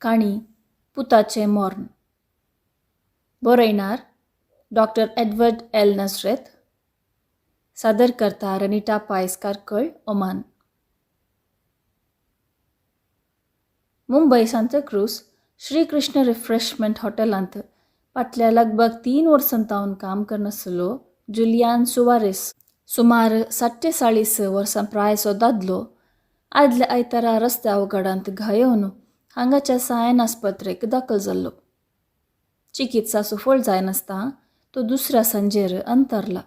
काणी पुताचें मोर्न. बरयणार doctor Edward L Nazareth. सादर करता रनिटा पायस कारकळ, ओमान. मुंबय सांताक्रूज श्रीकृष्ण रिफ्रेशमेंट हॉटेलांत फाटल्या लगभग 3 वर्सां तावन काम करनासलो जुलियान सुवारीस सुमार 47 वर्सां प्रायचो दादलो आदल्या आयतारा रस्त्या अवघडांत घायोवन हांगाच्या सायन आस्पत्रेक दाखल जाल्लो. चिकित्सा सुफळ जायनासतना तो दुसऱ्या सांजेर अंतरला.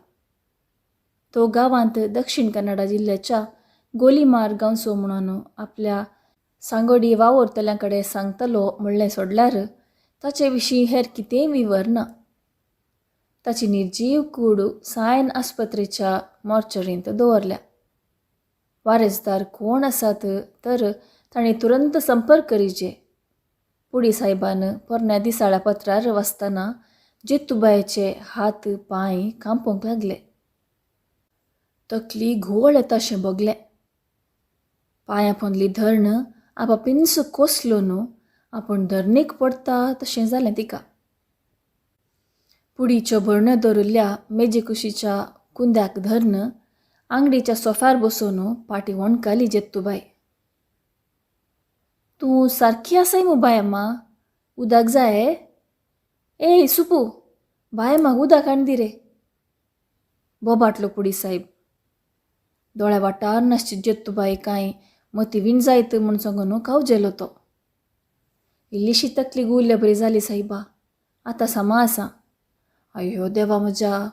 तो गांवांत दक्षिण कन्नडा जिल्ल्याच्या गोलीमार गांवचो म्हणून आपल्या सांगोडी वावुरतल्यां कडेन सांगतलो म्हणलें सोडल्यार ताचे विशीं हेर कितेंय विवर ना. ताची निर्जीव कूड सायन आस्पत्रेच्या मॉर्चरींत दवरल्या. वारेसदार कोण आसात तर तांणी तुरंत संपर्क करीजे. पुडी साहेबान पोरण्या दिसाळ्या पत्रार वाचतना जित्तुबायचे हात पांय कांपूंक लागले. तकली घुंवळ येता अशें भोगलें. पांयां पोंदली धरण आपापिन्स कोसलो न्हू आपूण धरणीक पडटा तशें जालें तिका. पुडीच्यो भरण्यो दवरिल्ल्या मेजे कुशीच्या कुंद्याक धरून आंगडीच्या सोफ्यार बसून पाटी वणकाली जेत्तुबाय. तूं सारकी आसाय मू बायम्मा? उदक जाय? ए सुपू, बायम्माक उदक हाडून दी रे. बोबाटलो पुडी साहेब. दोळ्या वाटार नासची जेत्तुबाय कांय मती विण जायत म्हूण सांगून कावजेलो तो. इल्लीशी तकली गुल्ले बरी जाली सायबा, आतां सामा आसा. अय्यो देवा म्हज्या.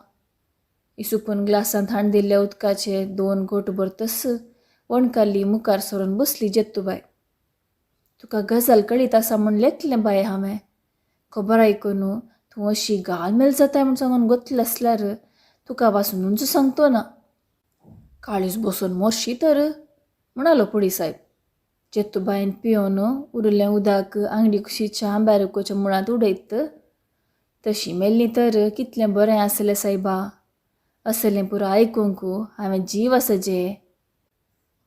इसुपून ग्लासांत हाडून दिल्ल्या उदकाचे 2 घोट भरतस वणकाली मुखार सरून बसली जेत्तुबाय. तुका गजाल कळीत आसा म्हूण लेखलें बाये हांवें. खबर आयकून तूं अशी गालमेल जाताय म्हूण सांगून गोतलें आसल्यार तुका वाचुनूच सांगतो ना. काळीज बसून मोरशी तर, म्हणालो पुडी साहेब. जेत्तुबायन पियोन उरिल्लें उदक आंगडी कुशीच्या आंब्या रुखाच्या मुळांत उडयत. तशी मेल्ली तर कितलें बरें आसलें सायबा. असलें पुरो आयकूंक हांवें जीव आसा जे.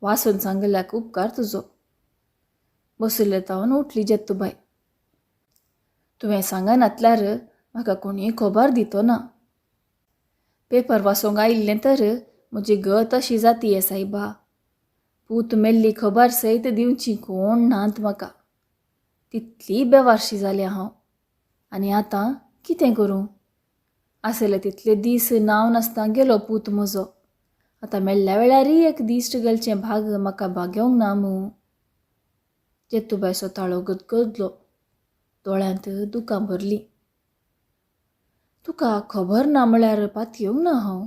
वासून सांगिल्ल्याक उपकार तुजो. बशिल्ले तावन उठली जेत्तुबाय. तुवें सांगनातल्यार म्हाका कोणीय खबर दितो ना. पेपर वाचूंक आयिल्लें तर म्हजी गत अशी जाती हे सायबा. पूत मेल्ली खबर सयत दिवची कोण नात म्हाका. तितली बेवारशी जाल्या हांव. आनी आतां कितें करूं? आसले तितले दीस नांव नासतना गेलो पूत म्हजो. आतां मेल्ल्या वेळारय एक दीस घालचें भाग म्हाका भागोवंक ना मूं. जेत्तुबायचो ताळो गदगदलो. दोळ्यांत दुकां भरलीं. तुका खबर ना म्हळ्यार पातयेवंक ना हांव.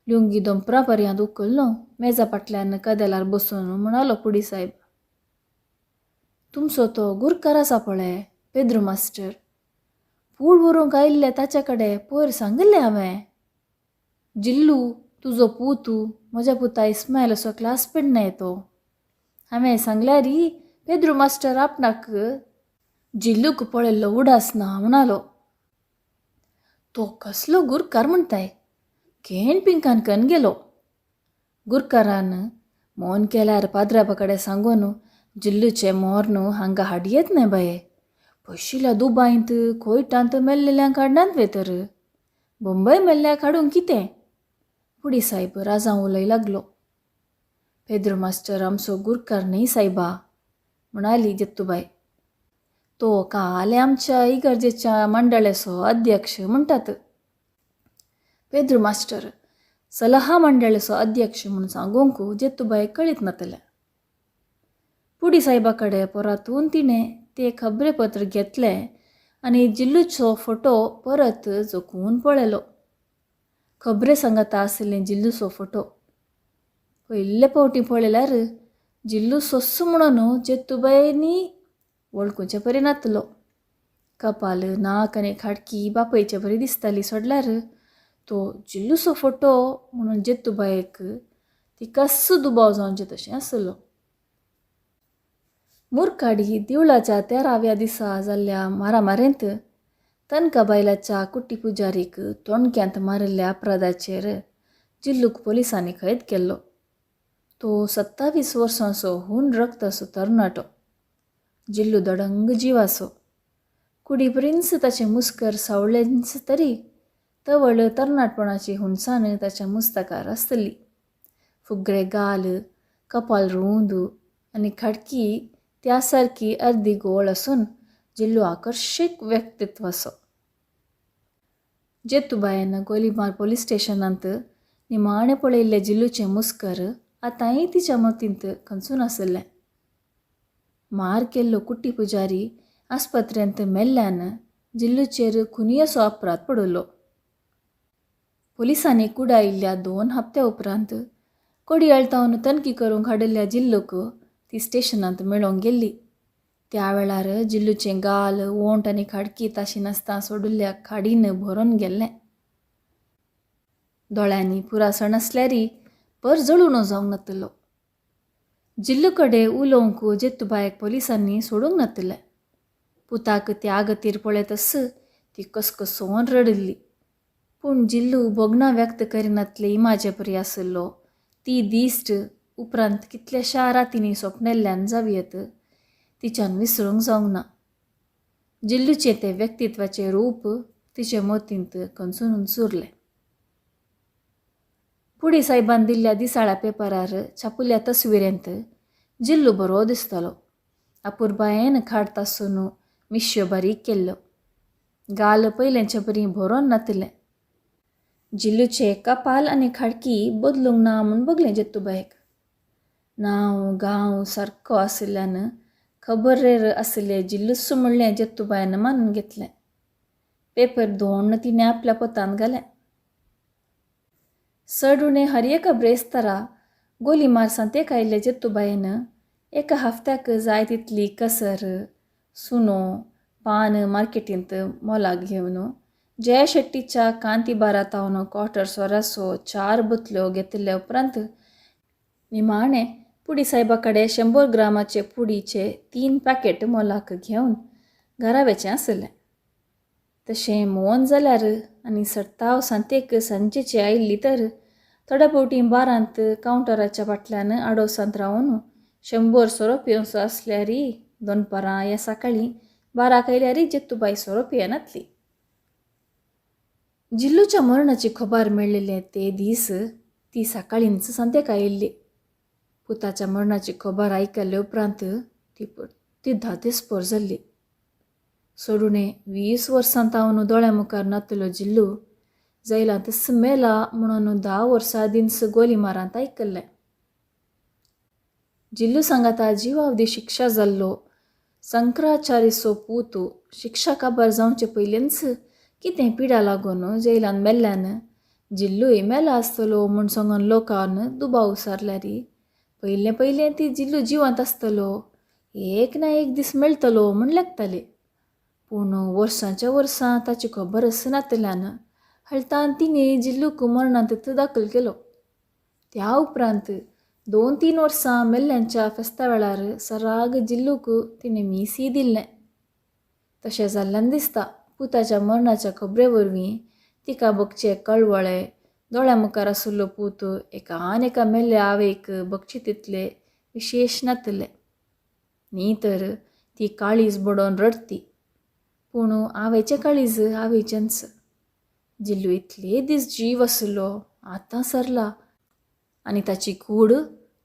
लुंगी दोंपरा पर्यांत उखल्लो मेजा फाटल्यान कदेलार बसून म्हणालो पुडी साहेब. तुमचो तो गुरकार आसा पळय, पेद्रू मास्टर, पूड व्हरूंक आयिल्ले ताच्या कडेन पयर सांगिल्लें हांवें. जिल्लू तुजो पूत म्हज्या पुता इस्मायल असो क्लासमेट न्हय तो. हांवें सांगल्यार पेद्रू मास्टर आपणाक जिल्लूक पळयल्लो उडास ना म्हणालो. तो कसलो गुरकार म्हणटाय, केण पिंकान कन गेलो. गुरकारान मौन केल्यार पाद्राबा कडेन सांगून जिल्लूचें मोर्न हांगा हाडयेत न्हय बाये. पयशिल्ल्या दुबायंत कोयटांत मेल्लेल्यांक हाडनात वे तर बंबय मेल्ल्याक हाडूंक कितें? पुडी सायब राजांव उलय लागलो. पेद्रू मास्टर आमचो गुरकार न्हय सायबा, म्हणाली जेत्तुबाय. तो काल आमच्या इगर्जेच्या मंडळाचो अध्यक्ष म्हणटात. पेद्रू मास्टर सलहा मंडळाचो अध्यक्ष म्हूण सांगूंक जेत्तुबाय कळीत नातलें. पुडी सायबा कडेन परतून तिणें तें खबरेपत्र घेतलें आनी जिल्लूचो फोटो परत जोखून पळयलो. खबरे सांगता आशिल्लें जिल्लूचो फोटो. पयले फावटी पळयल्यार जिल्लू सोस्सू म्हणून जेत्तुबायनी वळखुचे परी नातलो. कपाल, नाक आनी खाडकी बापयचे बरी दिसताली सोडल्यार तो जिल्लूचो फोटो म्हणून जेत्तुबायक तिकाच दुबाव जावचे तशें आसलो. मुरकाडी दिवळाच्या 13व्या दिसा जाल्ल्या मारामारेंत तनका बायलाच्या कुट्टी पुजारीक तोणक्यांत मारिल्ल्या अपराधाचेर जिल्लूक पोलिसांनी कैद केल्लो. तो 27 वर्सांचो हून रक्ताचो तरणाटो. जिल्लू दडंग जिवाचो. कुडी प्रिन्स ताचें मुस्कर सावळेंच तरी तवळ तरणाटपणाची हुनसाण ताच्या मुस्तकार आसतली. फुगरे गाल, कपाल रूंद आनी खाडकी त्या सारकी अर्दी गोळ आसून जिल्लू आकर्शीक व्यक्तित्वाचो. जेतुबायन गोलीमार पोलीस स्टेशनांत निमाणें पळयल्लें जिल्लूचें मुस्कर आतांय तिच्या मतींत खंचून आशिल्लें. मार केल्लो कुट्टी पुजारी आस्पत्रेंत मेल्ल्यान जिल्लूचेर खुनी असो अपराध पडिल्लो. पोलिसांनी कुडायिल्ल्या 2 हप्त्या उपरांत कोडियाळ तनकी करूंक हाडिल्ल्या जिल्लूक ती स्टेशनांत मेळोवंक गेल्ली. त्या वेळार जिल्लूचें गाल, ओंठ आनी खाडकी ताशी नासता सोडिल्ल्या खाडीन भरून गेल्लें. दोळ्यांनी पुरासण आसल्यारी पर जळून जावंक नातिल्लो. जिल्लू कडेन उलोवंक जेतुबायक पोलिसांनी सोडूंक नातिल्लें. पुताक त्या गतीर पळयतच ती कसकसोन रडिल्ली. पूण जिल्लू भोगणां व्यक्त करिनातले इमाजे परी आशिल्लो. ती दिश्ट उपरांत कितल्याशा रातींनी सोंपणेल्ल्यान जावयेत तिच्यान विसरूंक जावंक ना. जिल्लूचें तें व्यक्तित्वाचें रूप तिचे मतींत खंचून उरलें. पुडी साहेबान दिल्ल्या दिसाळ्या पेपरार छापुल्ल्या तस्विरेंत जिल्लू बरो दिसतालो. अपुरबायेन खाड तासून मिश्यो बारीक केल्ल्यो. गाल पयलेंचे बरी भरोन नातिल्लें. जिल्लूचे कपाल आनी खाडकी बदलूंक ना म्हूण बगलें जेतुबायक. नांव गांव सारको आशिल्ल्यान खबरेर आशिल्लें जिल्लूच म्हणलें जेतुबायन मानून घेतलें. पेपर दोन तिणें आपल्या पोतांत घालें. चड उणें हर एका ब्रेस्तारा गोलीमार सांतेक आयिल्ले जेतुबायन एका हफ्त्याक जाय तितली कसर, सुनो, पान मार्केटींत मोलाक घेवन जया शेट्टीच्या कांती बारातावन क्वॉर्टर सोरासो 4 बुतल्यो घेतिल्ल्या उपरांत निमाणें पुडी साहेबा कडेन 100 ग्रामाचे पुडीचे 3 पॅकेट मोलाक घेवन घरा वेचें आशिल्लें. तशें मोन जाल्यार आनी सर्ताव सांतेक सांजेचे आयिल्ली तर थोड्या फावटी बारांत कावंटराच्या फाटल्यान आडोसांत रावन 100 सोरो पिवचो आसल्यारय दनपारां या सकाळीं बाराक आयल्यारय जेतुबाय सोरो पियेनातली. जिल्लूच्या मरणाची खबर मेळिल्ले ते दीस ती सकाळींच सांतेक आयिल्ली. पुताच्या मरणाची खबर आयकल्ले उपरांत ती परती धादेस्पोर जाल्ली. सोडुणे 20 वर्सां तावन दोळ्या मुखार नातलो जिल्लू जैलांतच मेला म्हणून 10 वर्सां आदींच गोली मारांत आयकल्लें. जिल्लू सांगाता जिवावदी शिक्षा जाल्लो शंकराचार्यचो पूत शिक्षा काबार जावचे पयलींच कितें पिडा लागून जैलान मेल्ल्यान जिल्लूय मेला आसतलो म्हूण सांगून लोकान दुबाव सारल्यारी पयलें पयलें ती जिल्लू जिवंत आसतलो, एक ना एक दीस मेळटलो म्हूण लेखताली. पूण वर्सांच्या वर्सां ताची खबरच नातल्यान हळतान तिणें जिल्लूक मरणांत दाखल केलो. त्या उपरांत 2-3 वर्सां मेल्ल्यांच्या फेस्ता वेळार सराग जिल्लूक तिणें मिसी दिल्लें. तशें जाल्ल्यान दिसता पुताच्या मरणाच्या खबरे वरवीं तिका बगचे कळवळे, दोळ्या मुखार आशिल्लो पूत एकान एका मेल्ल्या आवयक बगचे तितले विशेश नातले. न्ही तर ती काळीज बडोवन रडती, पूण आवयचें काळीज आवयचेंच. जिल्लू इतले दीस जीव आशिल्लो आतां सरला आनी ताची कूड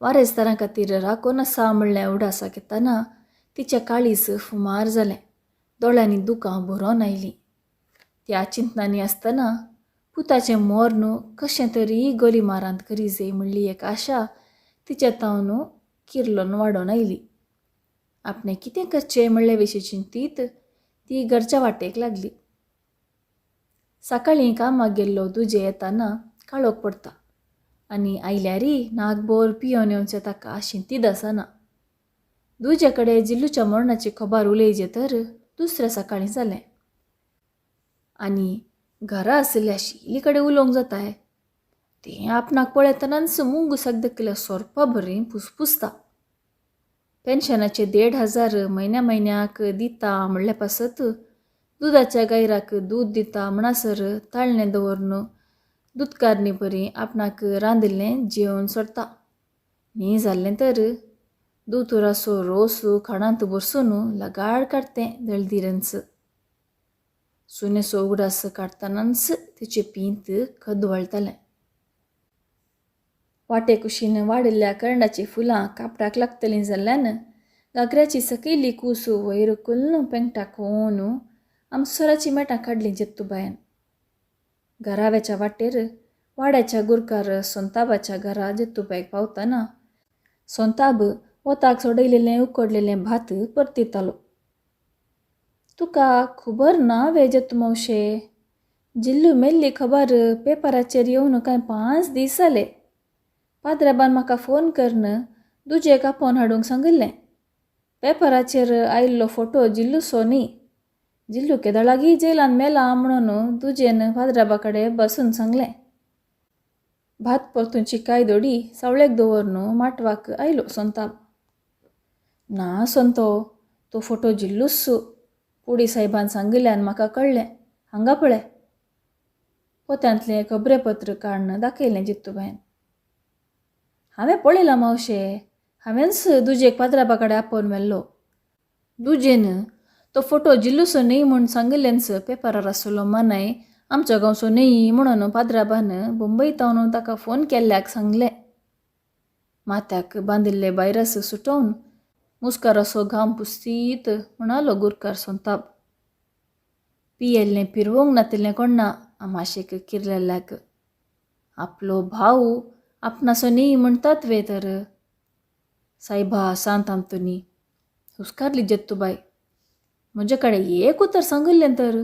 वारेसदारां खातीर राखून आसा म्हणलें उडासाक येतना तिचें काळीज फुमार जालें. दोळ्यांनी दुकां भरोन आयलीं. त्या चिंतनांनी आसतना पुताचें मर्ण कशें तरी गोली मारांत करी जाय म्हणली एक आशा तिच्या तावन किर्लोन वाडोवन आयली. आपणें कितें करचें म्हणले विशीं चिंतीत ती घरच्या वाटेक लागली. सकाळीं कामाक गेल्लो दुजे येताना काळोख पडटा आनी आयल्यारय नाकभर पियोन येवचें ताका शिंतीद आसना. दुजे कडेन जिल्लूच्या मरणाची खबर उलयजे तर दुसऱ्या सकाळीं जालें आनी घरा आशिल्ल्या शिली कडेन उलोवंक जाताय. तें आपणाक पळयतनाच मुंगुसाक देखल्या सोरपा बरी पुसपुसता. पेन्शनाचे 1500 म्हयन्या म्हयन्याक दिता म्हणल्या पासत दुदाच्या गायराक दूद दिता म्हणसर ताळणें दवरून दुदकारणी परी आपणाक रांदिल्लें जेवन सोडता. न्ही जाल्लें तर दोतोराचो रोस खाणांत भरसून लगाड काडतें दळदिरंच. सुनेचो उगडास काडटनाच तिचें पींत खदवळटालें. वाटे कुशीन वाडिल्ल्या करंडाचीं फुलां कापडाक लागतलीं जाल्ल्यान घागऱ्याची सकयली कूस वयर उखलून पेंगटाक ओवन आमसोराचीं मेटां काडलीं जत्तुबायन. घराव्याच्या वाटेर वाड्याच्या गुरकार सोंताबाच्या घरा जत्तुबायक पावतना सोंताब वताक सोडयलेलें उकडलेलें भात परतितालो. तुका खबर ना वे जत्तू मावशे, जिल्लू मेल्ली खबर पेपराचेर येवन कांय 5 दीस जाले. पाद्राबान म्हाका फोन करून दुजेक आपोवन हाडूंक सांगिल्लें. पेपराचेर आयिल्लो फोटो जिल्लूसो न्ही, जिल्लू केदळागी जेलान मेला म्हणून दुजेन पाद्राबा कडेन बसून सांगलें. भात परतूनची कांय दोडी सावळेक दवरून माटवाक आयलो सोंताब. ना सोंतो, तो फोटो जिल्लूस पुडी साहेबान सांगिल्ल्यान म्हाका कळ्ळें. हांगा पळय. पोत्यांतलें खबरेपत्र काडून दाखयलें जित्तूबायन. हांवें पळयलां मावशे, हांवेंच दुजेक पाद्राबा कडेन आपोवन व्हेल्लो. दुजेन तो फोटो जिल्लूसो न्ही म्हूण सांगिल्ल्यानच पेपरार आसलो मानाय आमच्या गांवचो न्ही म्हणून पाद्राबान मुंबय तावन ताका फोन केल्ल्याक सांगलें. माथ्याक बांदिल्ले बायरस सुटोवन मुस्काराचो घाम पुस्तीत म्हणालो गुरकार सोंताब. पियेल्लें पिरवोंक नातिल्लें कोण्णा आमाशेक किरलेल्याक. आपलो भाव आपणासो न्ही म्हणटात वे तर. सायबा सांत आंतोनी, हुस्कारली जत्तूबाय. म्हजे कडेन एक उतर सांगिल्लें तर.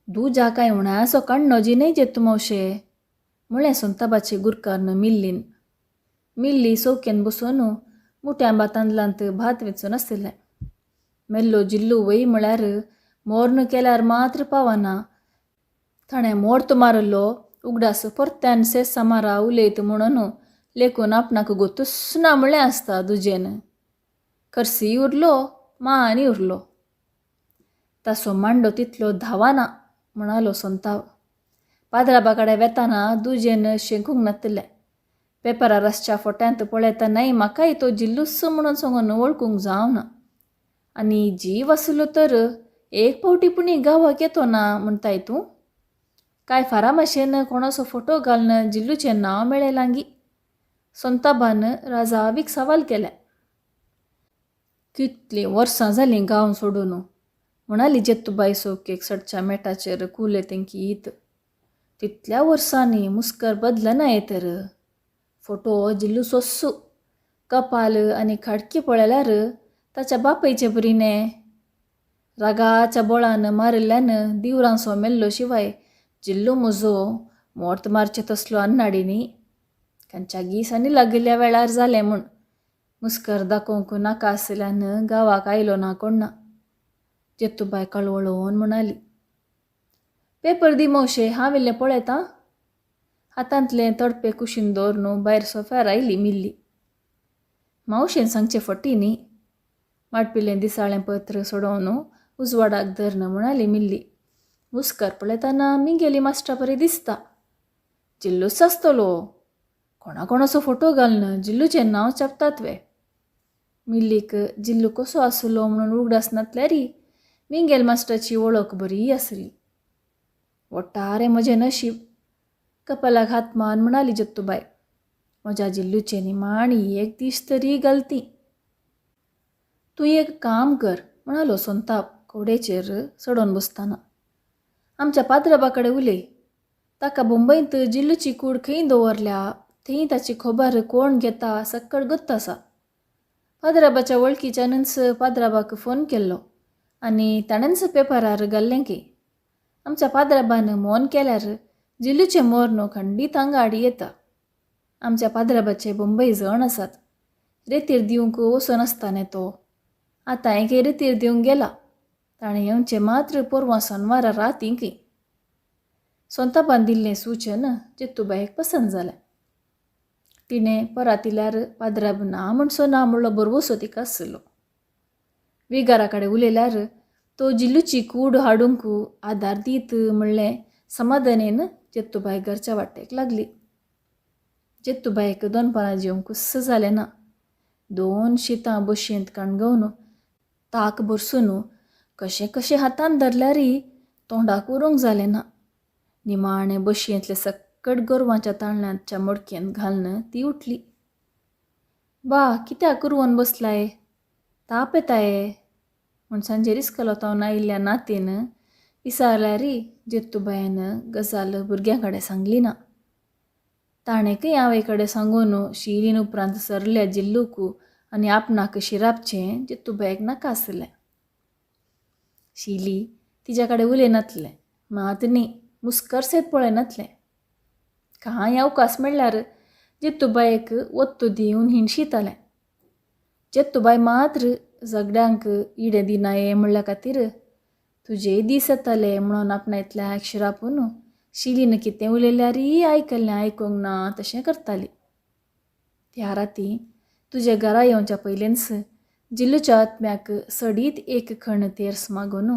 दुजा कांय उणासो काण्णो जी न्हय जत्तू मावशे, म्हळें सोंताबाचे गुरकारन मिल्लीन. मिल्ली चौकेन बसून मुठ्या भातांतलांत भात वेंचून आसलें. मेल्लो जिल्लू वय म्हळ्यार मोर्न केल्यार मात्र पावना. ताणें मोर्त मारिल्लो उगडास परत्यान सेसा मारा उलयत म्हणून लेखून आपणाक गोतूच ना म्हळें आसता दुजेन. खर्सी उरलो मा आनी उरलो. ताचो मांडो तितलो धांवना म्हणालो सोंताब. पाद्राबा कडेन वेताना दुजेन शेकूंक नातिल्लें. पेपरार आसच्या फोट्यांत पळयतनाय म्हाकाय तो जिल्लूस म्हणून सांगून वळखूंक जावना. आनी जीव आसलो तर एक फावटी पुणी गांवाक येतो ना म्हणटाय तूं. कांय फारामाशेन कोणाचो फोटो घालून जिल्लूचें नांव मेळ्ळें लागी. सोंताबान राजावीक सवाल केलें. कितलीं वर्सां जालीं गांव सोडून, म्हणाली जत्तूबाय चौकेक सडच्या मेटाचेर कुले तेंकीत. तितल्या वर्सांनी मुस्कर बदलना तर. फोटो जिल्लू सोस्सू, कपाल आनी खाडकी पळयल्यार ताच्या बापायचे बरीने. रागाच्या बोळान मारिल्ल्यान दिवरांसो मेल्लो शिवाय जिल्लू म्हजो मोर्त मारचे तसलो अन्नाडी न्ही. खंयच्या गिसांनी लागिल्ल्या वेळार जालें म्हूण मुस्कर दाखोवंक नाका आशिल्ल्यान गांवाक आयलो ना कोण ना. जत्तूबाय कळवळोवन म्हणाली. पेपर दी मावशे, हांव इल्लें पळयतां. हातांतलें तडपे कुशीन दवरून भायर सोफ्यार आयली मिल्ली. मावशेन सांगचें फटी न्ही. माटपिल्लें दिसाळें पत्र सोडोवन उजवाडाक धरून म्हणाली मिल्ली. मुस्कर पळयतना मिगेली मास्टरा बरी दिसता. जिल्लूच आसतलो. कोणा कोणाचो फोटो घालून जिल्लूचें नांव छापतात वे. मिल्लीक जिल्लू कसो आसलो म्हणून उगडास नातल्यारी मिंगेल मास्टराची वळख बरी आसली. वट्टारे म्हजें नशीब. कपालाक हात मान म्हणाली जत्तूबाय. म्हज्या जिल्लूचें निमाणी एक दीस तरी घालती. तूं एक काम कर, म्हणालो सोंताब कवडेचेर चडोवन बसतना. आमच्या पाद्राबा कडेन उलय. ताका मुंबयंत जिल्लूची कूड खंय दवरल्या थंय ताची खबर कोण घेता सक्कड गत्त आसा. पाद्राबाच्या वळखीच्यानूच पाद्राबाक फोन केल्लो आनी ताणेंच पेपरार घाल्लें की आमच्या पाद्राबान मोन केल्यार जिल्लूचें मोर्न खंडीत हांगा हाडी येता. आमच्या पाद्राबाचे मुंबय जण आसात. रेतीर दिवंक वचून आसता तो. आतां एके रेतीर दिवंक गेला. ताणें येवचें मात्र पोरवां सोनवारा रातीं खंय. सोंताबान दिल्लें सूचन जत्तूबायक पसंत जालें. तिणें परातिल्यार पाद्राब ना म्हणसो ना म्हणलो बरवसो तिका आसलो. विगारा कडेन उलयल्यार तो जिल्लूची कूड हाडूंक आदार दीत म्हणलें समाधानेन जत्तूबाय घरच्या वाटेक लागली. जत्तूबायक दनपारां जेवंक जालें ना. दोन शितां बशयेंत कणगोवन ताक भरसून कशें कशें हातान धरल्यारय तोंडाक व्हरूंक जालें ना. निमाणें बशयेंतलें सक्कड गोरवांच्या तांदळाच्या मडकेंत घालून ती उठली. बा कित्याक कुरवोन बसलाय, ताप येताय म्हूण सांजेर इस्कोलांत आयिल्ल्या नातीन विचारल्यारय जित्तूबायन गजाल भुरग्यां कडेन सांगली ना. ताणेंकय आवय कडेन सांगून शिरीन उपरांत सरल्या जिल्लूक आनी आपणाक शिरापचें जित्तूबायक नाका आसलें. शिली तिच्या कडेन उलयनातलें, मात न्ही मुस्कर सयत पळयनातलें. कांय अवकाश म्हणल्यार जित्तूबायक वत्तू दिवन हिणशितालें. जित्तूबाय मात्र झगड्यांक इडें दिनाये म्हणल्या खातीर तुजेय दीस येतले म्हणून आपणायतल्या शिरापून शिलीन कितें उलयल्यारय आयकल्लें आयकूंक ना तशें करताली. त्या राती तुज्या घरा येवच्या पयलींच जिल्लूच्या आत्म्याक सडीत एक खण तेर्स मागून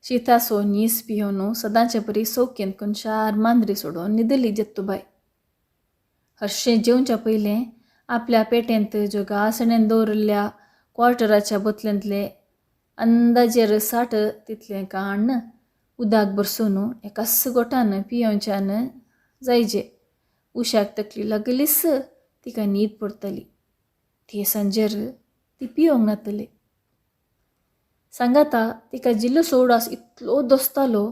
शितासो नीस पियोन सदांचे परी चौकेंत कोनशार मांद्री सोडून न्हिदली जित्तूबाय. हरशें जेवच्या पयलें आपल्या पेटेंत जोगासणेन दवरिल्ल्या क्वॉर्टराच्या बोतलेंतले अंदाजेर 60 तितलें काण्ण उदक भरसून एकाच गोठान पियोवच्यान जायजे. उशाक तकली लागलीच तिका न्हीद पडटली. ते सांजेर ती पियोंक नातली. सांगाता तिका जिल्लो सोडास इतलो दोसतालो,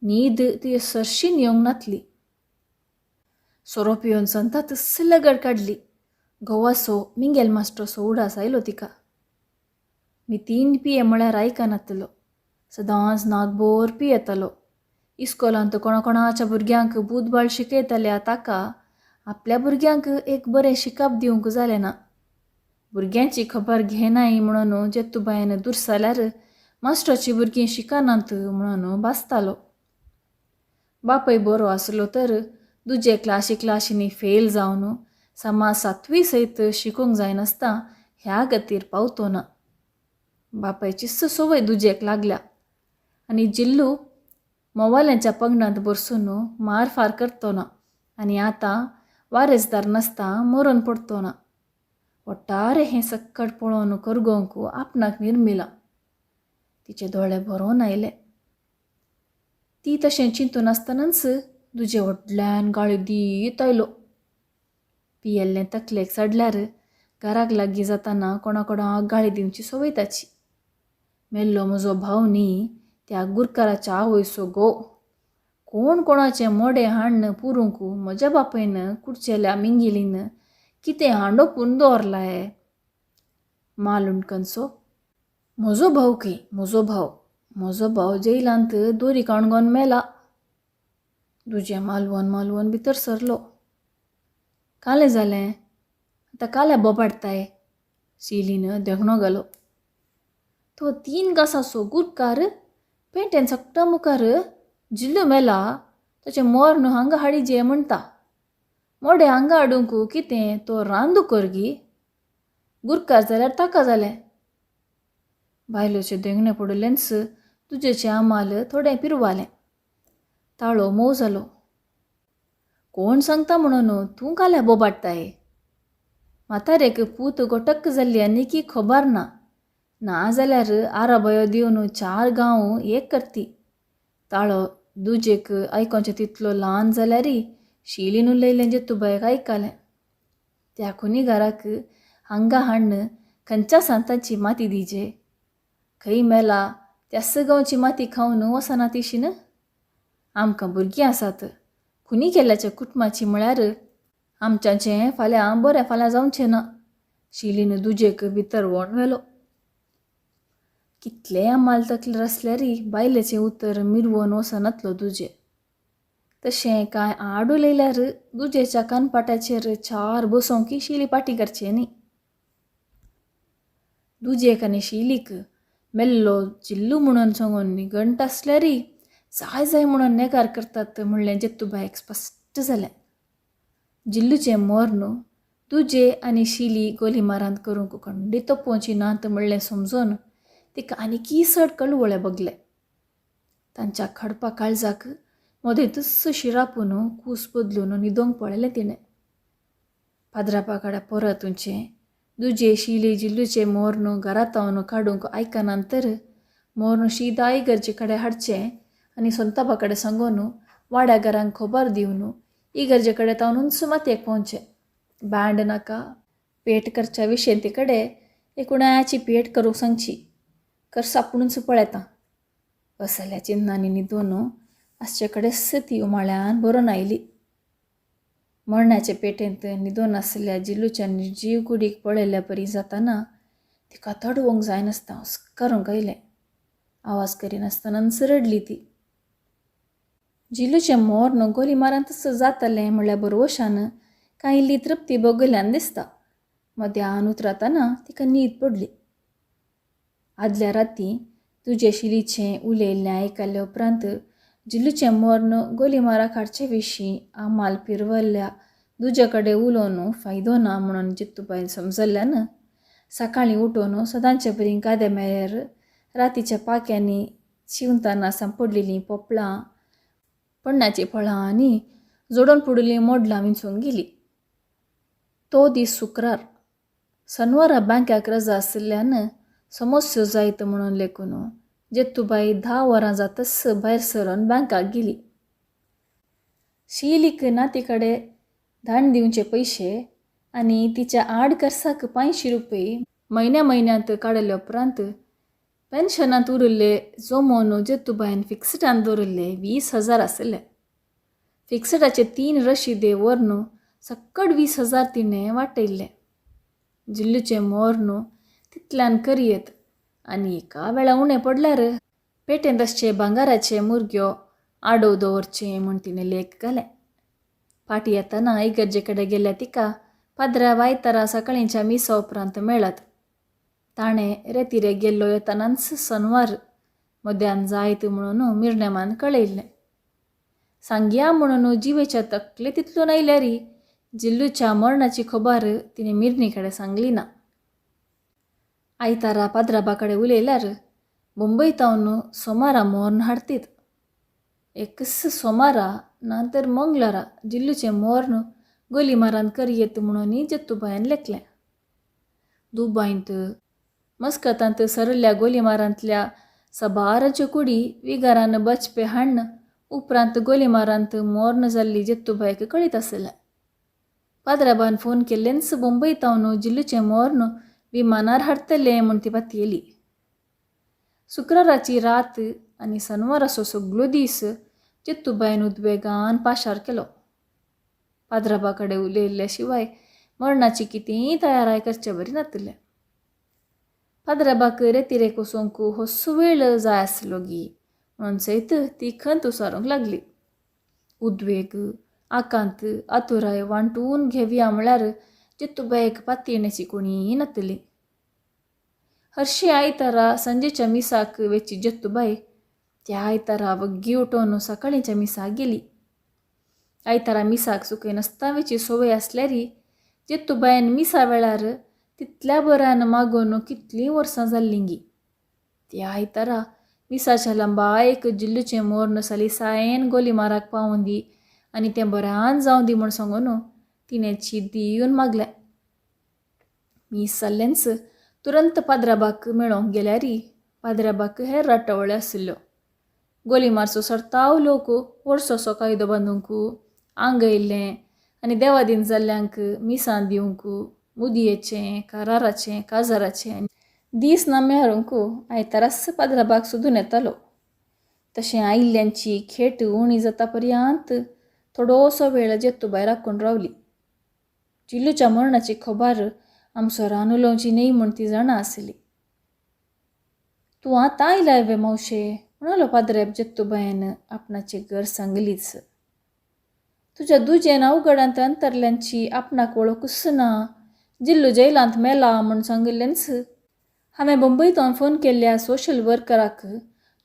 न्हीद ती सरशीन येवंक नातली. सोरो पियोवन सांता तस लगड काडली. घोवासो मिंगेल मास्टरसो उडास आयलो तिका. मी 3 पिये म्हळ्यार आयकनातलो. सदांच नागभर पियेतालो. इस्कोलांत कोणा कोणाच्या भुरग्यांक बुदबाळ शिकयताल्या ताका आपल्या भुरग्यांक एक बरें शिकप दिवंक जालें ना. भुरग्यांची खबर घेनाय म्हणून जेत्तूबायन दुरसाल्यार मास्टराची भुरगीं शिकनात म्हणून भासतालो. बापय बरो आसलो तर दुजे क्लाशी क्लाशींनी फेल जावन सामा 7वी सयत शिकूंक जायनासता ह्या गतीर पावतो ना. बापायचीच संवय दुजेक लागल्या आनी जिल्लू मोवाल्यांच्या पंगडांत बरसून मारफार करतो ना आनी आतां वारेसदार नासता मरून पडतो ना. वट्टारे हें सक्कड पळोवन करगोवंक आपणाक निर्मिलां. तिचे दोळे भरोन आयले. ती तशें चिंतून आसतनाच दुजे व्हडल्यान गाळी दीत आयलो. पियेल्लें तकलेक चडल्यार घराक लागीं जाताना कोणा कोणाक गाळी दिवची संवय ताची. मेल्लो म्हजो भाव न्ही त्या गुरकाराच्या आवयचो घोव. कोण कोणाचें मोडें हाण्ण पुरूंक म्हज्या बापायन कुडचेल्या मिंगिलीन कितें हांडो पूण दवरलाय. मालुणकनसो म्हजो भाव खंय, म्हजो भाव, म्हजो भाव जेलांत दोरी काणगोन मेला. दुजें मालवण मालवण भितर सरलो. कालें जालें आतां काल्या बोबाडताय. शिलीन देगणो घालो. तो 3 गासाचो गुरकार पेंटेन सगटा मुखार जिल्लो मेला ताचें मोर्न हांगा हाडीजे म्हणटा. मोडें हांगा हाडूंक कितें तो रांदू करगी. गुरकार जाल्यार ताका जालें. बायलोचें देंगणें पडिल्लेंच तुजेचें आमाल थोडें पिरवालें. ताळो मोव जालो. कोण सांगता म्हणून तूं काल्या बोबाडटाय. म्हातारेक पूत गोटक्क जाल्ली आनीकी खबर ना. ना जाल्यार आराबयो दिवन 4 गांव एक करती. ताळो दुजेक आयकोचें तितलो ल्हान जाल्यारय शिलीन उलयलें जेतूबायक आयकलें. त्या खुनी घराक हांगा हाण्ण खंयच्या सांताची माती दिजे. खंय मेला त्याच गांवची माती खावन वचना तिशीन. आमकां भुरगीं आसात. खुनी केल्ल्याच्या कुटुंबाची म्हळ्यार आमच्याचें फाल्यां बरें फाल्यां जावचें ना. शिलीन दुजेक भितर व्हण व्हेलो. कितलें आमाल तकलेर आसल्यारय बायलेचें उतर मिरवोन वचनातलो दुजे. तशें कांय आड उलयल्यार दुजेच्या कानपाट्याचेर 4 बसोवंक शिली पाटी करचें न्ही. दुजेक आनी शिलीक मेल्लो जिल्लू म्हणून सांगून निगंट आसल्यारय जाय जाय म्हणून नेगार करतात म्हणलें जेत्तूबायक स्पश्ट जालें. जिल्लूचें मोर्न दुजे आनी शिली गोलीमारांत करूंक खंडीत पोवची नात म्हणलें समजून तिका आनीकी चड कळवळे बगले. तांच्या खडपा काळजाक मदेंतच शिरापून कूस बदलून न्हिदोंक पळयलें तिणें. पाद्रापा कडेन परत उंचें दुजे शिली जिल्लूचें मोर्न घरा तावन काडूंक आयकनात तर मोर्न शीदा इगर्जे कडेन हाडचें आनी सोंताबा कडेन सांगून वाड्या घरांक खबर दिवन इगर्जे कडेन तावनूच मातयेक पावचें. बँड नाका, पेट करच्या विशेंती कडेन एकुणाची पेट करूंक सांगची, कर्स आपुणूच पळयता. असल्या चिन्नांनी न्हिदून आसचे कडेच ती उमाळ्यान भरून आयली. मरणाचे पेटेंत न्हिदून आसल्या जिल्लूच्या निर्जीव कुडीक पळयल्ल्या परी जाताना तिका तडवंक जायनासतना हुस्कारूंक आयलें. आवाज करिनासतनाच रडली ती. जिल्लूचें मोर्न गोलीमारांतच जातलें म्हणल्या भरवशान कांय इल्ली तृप्ती भोगल्यान दिसता. मध्यान उतरातना तिका न्हीद पडली. आदल्या राती तुजे शिलीचें उलयल्लें आयकल्ल्या उपरांत जिल्लूचें मोर्न गोलीमाराक हाडचे विशीं आमाल पिरवल्ल्या दुजे कडेन उलोवन फायदो ना म्हणून जित्तूबायन समजल्ल्यान सकाळीं उठून सदांचे परी गाद्या मेरेर रातीच्या पाक्यांनी शिंवताना सांपडलेलीं पोपळां, पण्णाचीं फळां आनी जोडून पडिल्लीं मोडलां विंचूंक गेली. तो दीस शुक्रार. सनवारा बँकाक रजा आशिल्ल्यान समस्यो जायत म्हणून लेखून जेत्तूबाई 10 वरां जातच भायर सरून बँकाक गेली. शिलीक नाती कडेन धाड दिवचे पयशे आनी तिच्या आड कर्साक 500 रुपये म्हयन्या म्हयन्यांत काडले उपरांत पेन्शनांत उरिल्ले जमोवन जेत्तूबायन फिक्सडान दवरिल्ले 20,000 आशिल्ले. फिक्सडाचे 3 रशिदे व्हरून सक्कड 20,000 तिणें वाटयल्ले. जिल्लूचें मोर्न तितल्यान करयेत आनी एका वेळा उणें पडल्यार पेटेंत आसचे भांगाराचे मुरग्यो आडोव दवरचें म्हूण तिणें लेख घालें. फाटीं येतना इगर्जे कडेन गेल्या तिका पाद्रा आयतारा सकाळींच्या मिसा उपरांत मेळत. ताणें रेतिरे गेल्लो येतनाच सनवार मध्यान जायत म्हणून मिरनेमान कळयल्लें. सांगया म्हणून जिवेच्या तकले तितलो आयल्यारी जिल्लूच्या मरणाची खबर तिणें मिरनी कडेन सांगली ना. आयतारा पाद्राबा कडेन उलयल्यार मुंबय तावन सोमारा मोर्न हाडतीत. एकच सोमारा ना तर मंगळारा जिल्लूचें मोर्न गोलीमारान करयेत म्हणून जत्तूबायन लेखलें. दुबायंत मस्कतांत सरल्या गोलीमारांतल्या सबाराच्यो कुडी विगारान बचपे हाण्ण उपरांत गोलीमारांत मोर्न जाल्ली जत्तूबायक कळीत आसलें. पाद्राबान फोन केल्लेंच मुंबय तावन जिल्लूचें मोर्न विमानार हाडटलें म्हूण ती पातयेली. शुक्राराची रात आनी सनवाराचो सगळो दीस जत्तूबायन उद्वेगान पाशार केलो. पाद्राबा कडेन उलयल्ल्या शिवाय मरणाची कितेंय तयाराय करचे बरी नातिल्लें. पाद्राबाक रेतिरेक वचोंक होसो वेळ जाय आसलो गी म्हणून सयत ती खंत उसारूंक लागली. उद्वेग, आकांत, आतुराय वांटून घेवया म्हळ्यार जित्तूबायक पातयेण्याची कोणीय नातिल्ली. हरशीं आयतारा सांजेच्या मिसाक वेची जत्तूबाय त्या आयतारा वग्गी उठोवन सकाळींच्या मिसाक गेली. आयतारा मिसाक चुकयनासतना वेची संवय आसल्यारी जत्तूबायन मिसा वेळार तितल्या बरान मागून कितलीं वर्सां जाल्लीं गी. त्या आयतारा मिसाच्या लांबायेक जिल्लूचें मोर्न सलिसायेन गोलीमाराक पावूं दी आनी तें बऱ्यान जावं दी म्हूण सांगून तिणें शीत दिवन मागलें. मीस जाल्लेंच तुरंत पाद्राबाक मेळोंक गेल्यारी पाद्राबाक हेर राटावळी आशिल्ल्यो. गोलीमारचो सरताव लोक वर्सोसो कायदो बांदूंक आंगयल्लें आनी देवादीन जाल्ल्यांक मिसां दिवंक मुदयेचें, काराराचें, काजाराचें दीस नामे हाडूंक आयताराच पाद्राबाक सोदून येतालो. तशें आयिल्ल्यांची खेट उणी जाता पर्यांत थोडोसो वेळ जेत्तूबाय राखून रावली. जिल्लूच्या मरणाची खबर आमचो रान उलोवची न्हय म्हूण ती जाणा आसली. तूं आतां आयलाय वे मावशे म्हणालो पाद्रेब जत्तूबायन आपणाची घर सांगलीच. तुज्या दुजेन अवघडांत अंतरल्यांची आपणाक वळखूच ना, जिल्लू जैलांत मेला म्हूण सांगिल्लेंच. हांवें मुंबयतावन फोन केल्ल्या सोशल वर्कराक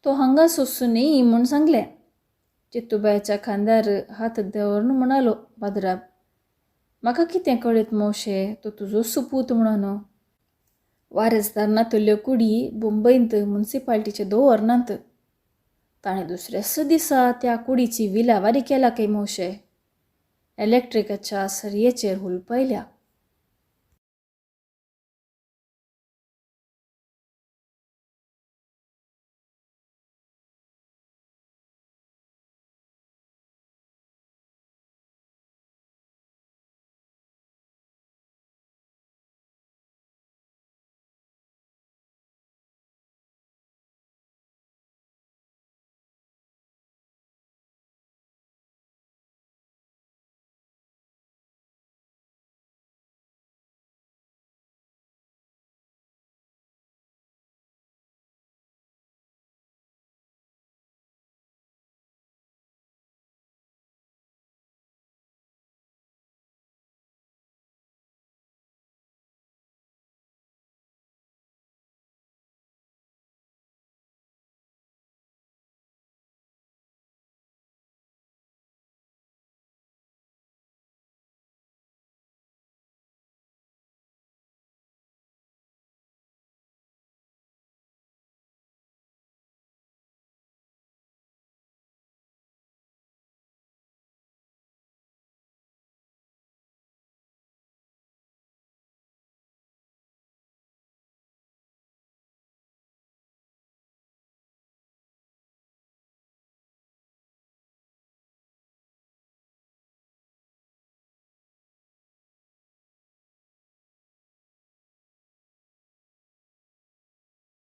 तो हांगा सोसूं न्ही म्हूण सांगलें. जित्तूबायच्या खांद्यार हात दवरून म्हणालो पाद्राब, म्हाका कितें कळत मावशे, तो तुजो सुपूत म्हणून. वारसदार नातल्ल्यो कुडी मुंबयंत मुन्सिपाल्टीचे दवरनात. ताणें दुसऱ्याच दिसा त्या कुडीची विलावारी केला काय मावशे. इलेक्ट्रिकाच्या सरयेचेर हुलपयल्या.